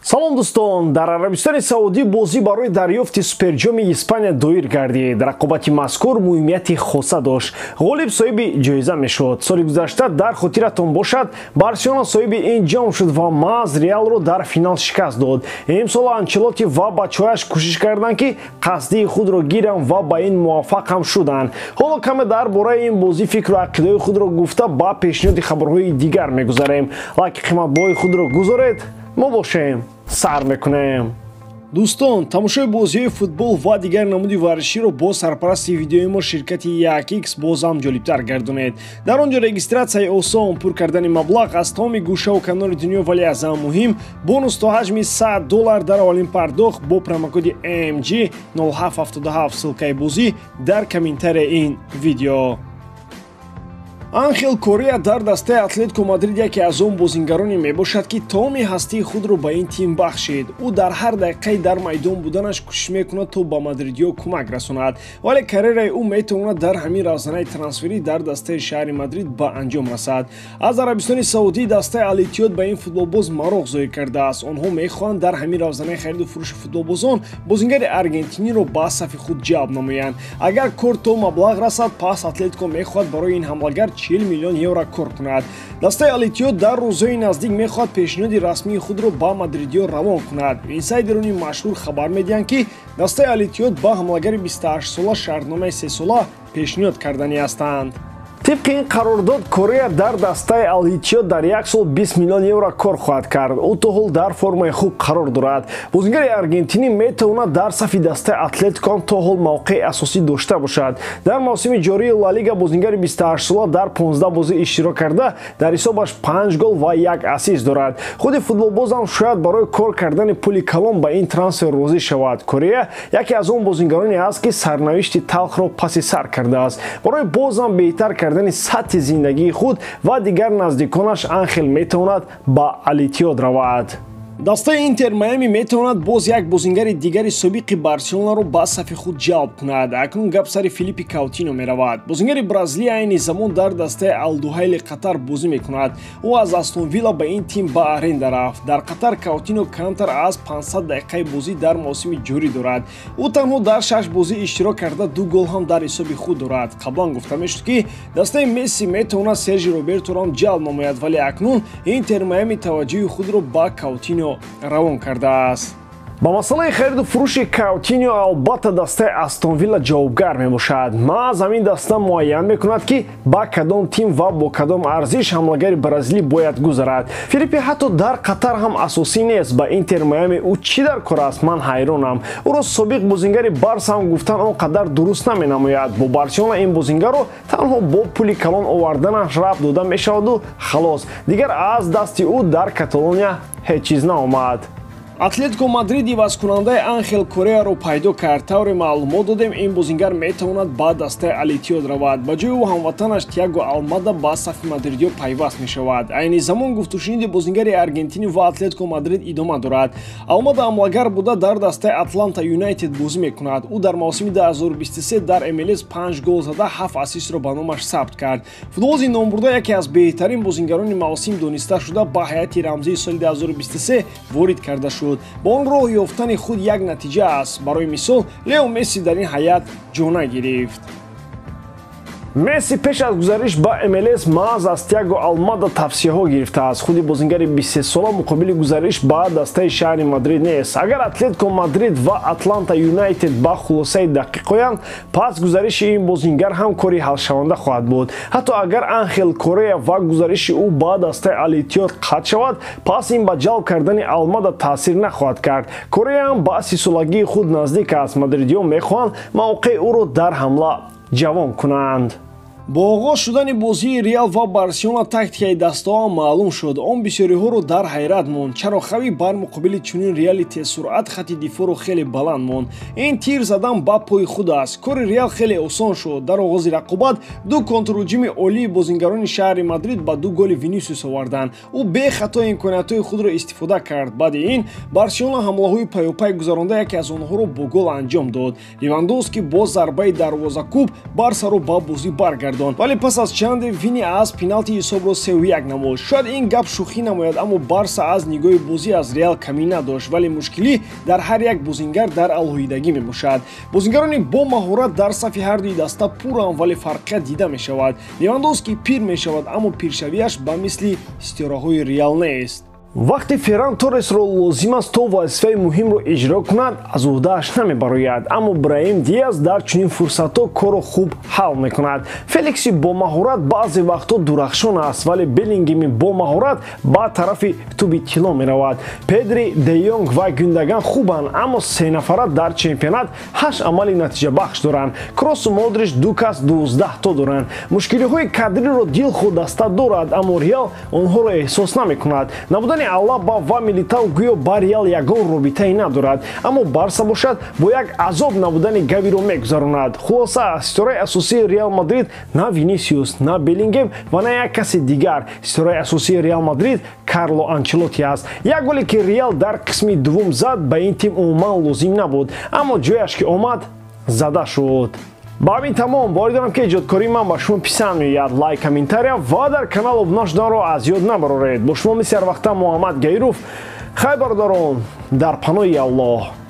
Салом дӯстон, дар Арабистони Саудӣ бозӣ барои дарёфти суперҷоми Испания доир гардид. Рақобати мазкур муҳимияти хоса дошт. Ғолиб соҳиби ҷоиза мешуд. Соли гузашта дар хотиратон бошад, Барселона соҳиби ин ҷом шуд ва маҳз Реалро дар финал шикаст дод. Имсол Анчелотти ва бачаҳояш кӯшиш карданд, ки қасдии худро гиранд ва ба ин муваффақ ҳам шуданд. Ҳоло каме дар бораи ин бозӣ фикру ақидаҳои худро гуфта, ба пешниҳоди хабарҳои дигар мегузарем. Лайки қиматбоҳои худро гузоред, мо бошем, сар мекунем. Дӯстон, тамошои бозиҳои футбол ва дигар намуди варзиширо бо сарпарасти видеои мо ширкати 1x бозам ҷолибтар гардонед. Дар он ҷо регистратсияи осон, пур кардани маблағ аз тамоми гӯшаву канори дунё, вале аз ҳама муҳим бонус то ҳаҷми $100 дар аввалин пардохт бо промокоди MG 0777. Ссылкаи бозӣ дар комментарияи ин видео. Анхел Корея дар дастаи Атлетико Мадрид яке аз он бозингароне мебошад, ки тамоми ҳастии худро ба ин тим бахшид. Ӯ дар ҳар дақиқаи дар майдон буданаш кӯшиш мекунад, то ба мадридиё кӯмак расонад, вале карьераи ӯ метавонад дар ҳамин равзанаи трансферӣ дар дастаи шаҳри Мадрид ба анҷом расад. Аз Арабистони Саудӣ дастаи Ал-Иттиҳод ба ин футболбоз мароқ зоҳир кардааст. Онҳо мехоҳанд дар ҳамин равзанаи хариду фурӯши футболбозон бозингари аргентиниро ба сафи худ ҷалб намоянд. Агар кор то маблағ расад, пас Атлетико мехоҳад барои ин ҳамлагар 40 миллион евро кор кунад. Дастаи Ал-Иттиҳод дар рӯзҳои наздик мехоҳад пешниҳоди расмии худро ба мадридиё равон кунад. Инсайдерони машҳур хабар медиҳанд, ки дастаи Ал-Иттиҳод ба ҳамлагари 28сола шартномаи сесола пешниҳод карданӣ ҳастанд. Тибқи ин қарордод, Корея дар дастаи Ал-Иттиҳод дар як сол 20 миллион евро кор хоҳад кард. Ӯ то ҳол дар формаи хуб қарор дорад. Бозингари аргентинӣ метавонад дар сафи дастаи Атлетико ҳам то ҳол мавқеи асосӣ дошта бошад. Дар мавсими ҷории Ла Лига бозингари 28сола дар 15 бозӣ иштирок карда, дар ҳисобаш 5 гол ва 1 ассист дорад. Худи футболбозам шояд барои кор кардани пули калон ба ин трансфер розӣ шавад. Корея яке аз он бозингароне аст, ки сарнавишти талхро паси сар кардааст. Барои бозам беҳтар кардани сатҳи зиндагии худ ва дигар наздиконаш Анхел метавонад ба Ал-Иттиҳод равад. Дастаи Интер Майами метавонад боз як бозингари дигари собиқи Барселонаро ба сафи худ ҷалб кунад. Акнун гап сари Филиппи Каутино меравад. Бозингари Бразилия айни замон дар дастаи Ал-Дуҳайли Қатар бозӣ мекунад. Ӯ аз Астон Вилла ба ин тим ба аренда рафт. Дар Қатар Каутино камтар аз 500 дақиқаи бозӣ дар мавсими ҷорӣ дорад. Ӯ танҳо дар 6 бозӣ иштирок карда, 2 гол ҳам дар ҳисоби худ дорад. Қаблан гуфта мешуд, ки дастаи Месси метавонад Сержи Роберторо ҳам ҷалб намояд, вале акнун Интер Майами таваҷҷӯҳи худро ба Каутино равон кардааст. Ба масъалаи хариду фурӯши Каутино албатта дастаи Астон Вилла ҷавобгар мебошад. Маҳз ҳамин даста муайян мекунад, ки ба кадом тим ва бо кадом арзиш ҳамлагари бразилӣ бояд гузарад. Филиппи ҳатто дар Қатар ҳам асосӣ нест. Ба Интер Майами ӯ чӣ дар кор аст, ман ҳайронам. Ӯро собиқ бозингари Барса ҳам гуфтан он қадар дуруст наменамояд. Бо Барселона ин бозингарро танҳо бо пули калон оварданаш рабт дода мешаваду халос. Дигар аз дасти ӯ дар Каталония ҳеҷ чиз наомад. Атлетико Мадрид ивазкунандаи Анхел Кореяро пайдо кард. Тавре маълумот додем, ин бозингар метавонад ба дастаи Ал-Иттиҳод равад. Ба ҷои ӯ ҳамватанаш Тиаго Алмада ба сафи мадридиё пайваст мешавад. Айни замон гуфтушуниди бозингари аргентинӣ ва Атлетико Мадрид идома дорад. Алмада ҳамлагар буда, дар дастаи Атланта Юнайтед бозӣ мекунад. Ӯ дар мавсими 2023 дар МЛС 5 гол зада, 7 ассистро ба номаш сабт кард. Футболбози номбурда яке аз беҳтарин бозингарони мавсим дониста шуда, ба ҳайати рамзии соли 2023 ворид карда шуд. Бо он роҳ ёфтани худ як натиҷа аст. Барои мисол, Лео Месси дар ин ҳайат ҷо нагирифт. Месси пеш аз гузариш ба МЛС маҳз аз Тиаго Алмада тавсияҳо гирифтааст. Худи бозингари 23сола муқобили гузариш ба дастаи шаҳри Мадрид нест. Агар Атлетико Мадрид ва Атланта Юнайтед ба хулосаи дақиқ оянд, пас гузариши ин бозингар ҳам кори ҳалшаванда хоҳад буд. Ҳатто агар Анхел Корея ва гузариши ӯ ба дастаи Ал-Иттиҳод қатъ шавад, пас ин ба ҷалб кардани Алмада таъсир нахоҳад кард. Корея ҳам ба сисолагии худ наздик аст. Мадридиён мехоҳанд мавқеи ӯро дар ҳамла ҷавон кунанд. Бо оғоз шудани бозии Реал ва Барселона тактикаи дастаҳо маълум шуд. Он бисёриҳоро дар ҳайрат монд. Чаро Хави бар муқобили чунин Реали тезсуръат хати дифоъро хеле баланд монд? Ин тир задан ба пои худ аст. Кори Реал хеле осон шуд. Дар оғози рақобат ду контрҳуҷуми олии бозингарони шаҳри Мадрид ба 2 голи Винисиус оварданд. Ӯ бехато имкониятҳои худро истифода кард. Баъди ин Барселона ҳамлаҳои пайопай гузаронда, яке аз онҳоро бо гол анҷом дод. Левандовски бо зарбаи дарвозакӯб Барсаро ба бозӣ баргардонд. баргардонд, вале пас аз чанде Вини аз пеналти ҳисобро 3-1 намуд. Шояд ин гап шӯхӣ намояд, аммо Барса аз нигоҳи бозӣ аз Реал камӣ надошт, вале мушкилӣ дар ҳар як бозингар дар алоҳидагӣ мебошад. Бозингарони бо маҳорат дар сафи ҳардуи даста пуранд, вале фарқият дида мешавад. Левандовски пир мешавад, аммо пиршавиаш ба мисли ситораҳои Реал нест. Вақте Ферран Торресро лозим аст, то вазифаи муҳимро иҷро кунад, аз уҳдааш намебарояд, аммо Браҳим Диас дар чунин фурсатҳо корро хуб ҳал мекунад. Феликси бо маҳорат баъзе вақтҳо дурахшон аст, вале Беллингеми бо маҳорат ба тарафи туби тилло меравад. Педри, Де Йонг ва Гюндаган хубанд, аммо се нафара дар чемпионат 8 амали натиҷабахш доранд. Кросу Модрич ду кас 12 то доранд. Мушкилиҳои кадриро дилхоҳ даста дорад, аммо Реал онҳоро эҳсос намекунад. Набудани Алаба ва Милитао гӯё ба Реал ягон робитае надорад, аммо Барса бошад бо як азоб набудани Гавиро мегузаронад. Хулоса, ситораи асосии Реал Мадрид на Винисиус, на Беллингем ва на як каси дигар. Ситораи асосии Реал Мадрид Карло Анчелотти аст. Як голе ки Реал дар қисми дуввум зад, ба ин тим умуман лозим набуд, аммо ҷояш ки омад, зада шуд. Ба ҳамин тамом. Боварӣ дорам, ки эҷодкории ман ба шумо писанд меояд. Лайк, комментария ва дар канал обуна шуданро аз ёд набароред. Бо шумо мисли ҳар вақта Муҳаммад Гаиров. Хайр, бародарон, дар паноҳи Аллоҳ.